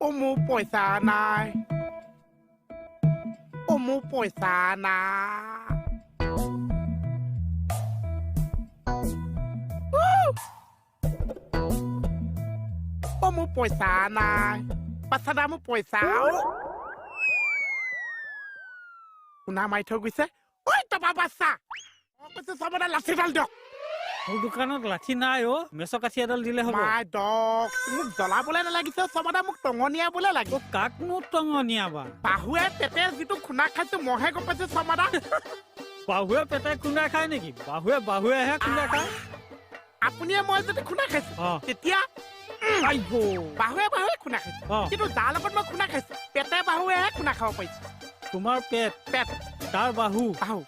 অ মোৰ পইচা নাই, অ মোৰ পইচা নাই। অ মোৰ পইচা নাই বাচ্ছা, মোৰ পইচা শুনা মাৰি থৈ গৈছে। ঐ টপা বাচ্ছা, কৈছে চবতে লাঠিডাল দিয়ক। মোৰ দোকানত লাঠি নাই অ, মেচ কাঠি এডাল দিলে হ'ব। মাই ডগ, মোক জ্বলাবলৈ নালাগিছে চবতে, মোক টঙনিয়াবলৈ লাগে। কাকনো টঙনিয়াবা? বাহুৱে পেটে যিটো খুন্দা খাইছো মইহে গম পাইছো চমাদা। বাহুৱে পেটে খুন্দা খায় নেকি? বাহুৱে বাহুৱেহে খুন্দা খায়। আপুনিয়ে মই যদি খুন্দা খাইছো তেতিয়া বাহুৱে বাহুৱে খুন্দা খাইছো, কিন্তু যাৰ লগত মই খুন্দা খাইছো পেটে বাহুৱেহে খুন্দা খাব পাৰিছো। তোমাৰ পেট পেট, তাৰ বাহু বাহু।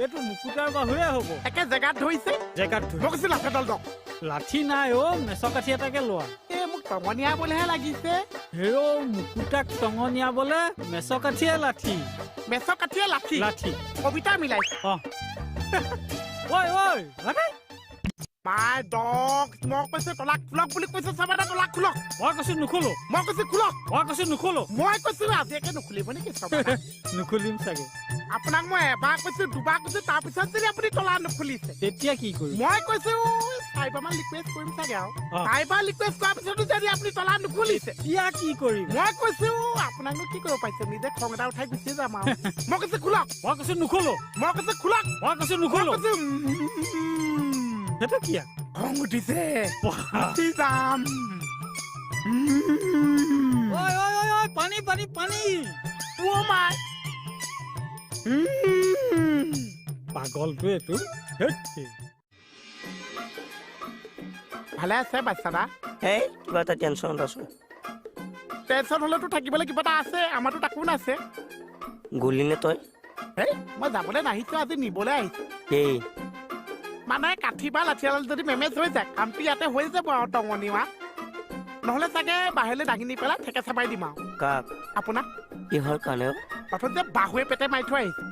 এইটো মুকুতাৰ বাহুৱে হ'ব। একে জেগাত ধৰিছে, জেগাত ধৰিছে। মই কৈছো লাঠিডাল দিয়ক। লাঠি নাই অ, মেচ কাঠি এটাকে লোৱা। এই মোক টঙনিয়াবলৈহে লাগিছে। হেৰ, মুকুতাক টঙনিয়াবলে মেচ কাঠিয়ে লাঠি। মেচ কাঠিয়ে লাঠি? লাঠি। কবিতা মিলাইছে। অ ঐ ঐ, মাই ডগ, মই কৈছো তলাক খোলক বুলি কৈছো চবতে, তলাক খোলক। মই কৈছো নুখোলো। মই কৈছো খোলক। মই কৈছো নুখোলো। মই কৈছো আজিকে নুখুলিব নেকি চবতে? নুখুলিম চাগে। আপোনাক মই এবাৰ কৈছো, দুবাৰ কৈছো, তাৰপিছত যদি আপুনি তলা নুখুলিছে তেতিয়া কি কৰিম? মই কৈছো চাৰিবাৰমান ৰিকুৱেষ্ট কৰিম চাগে, আৰু চাৰিবাৰ ৰিকুৱেষ্ট কৰাৰ পিছতো যদি আপুনি তলা নুখুলিছে তেতিয়া কি কৰিম? মই কৈছো আপোনাকনো কি কৰিব পাৰিছে, নিজে খং এটা উঠাই গুচি যাম আৰু। মই কৈছো খোলক। মই কৈছো নুখোলো। মই কৈছো খোলক। মই কৈছো নুখোলো। সেইটো কি খং উঠিছে? উঠি যাম। ঐ ঐ ঐ ঐ, পানী পানী পানী। অ মাই, পাগলটো এইটো। ভালে আছে বাচ্ছা? এই কিবা এটা টেনচনত আছো। টেনচন হলেতো থাকিবলৈ কিবা এটা আছে, আমাৰতো তাকো নাছে। গলি নে তই? এই মই যাবলৈ নাহিছো, আজি নিবলৈ আহিছো। এই মানে কাঠি বা লাঠিডাল যদি মেমেজ হৈ যায় কামটো ইয়াতে হৈ যাব আৰু টঙনিওৱা। নহ'লে চাগে বাহিৰলৈ দাঙি নি পেলাই ঠেকে চেপাই দিম আৰু। কাক? আপোনাক। কিহৰ কাৰণে? অথচ যে বাহুৱে পেটে মাৰি থৈ আহিছে।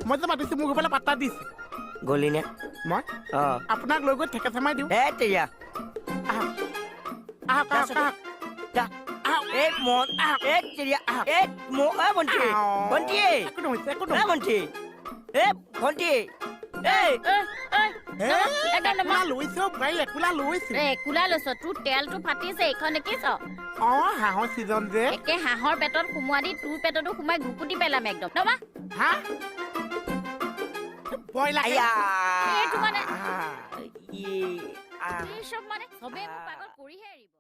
মই যে মাতিছো মোক এইফালে পাত্তা দিছে। গলি নে? মই আপোনাক লৈ গৈ ঠেকে চেমাই দিওঁ। আহক আহক আহক আহক। হাঁহৰ পেটত সোমোৱা দি তোৰ পেটতো সোমাই ঘুকুটি পেলাম একদম। নমা মানে চবে মোক পাগল কৰিহে এৰিব।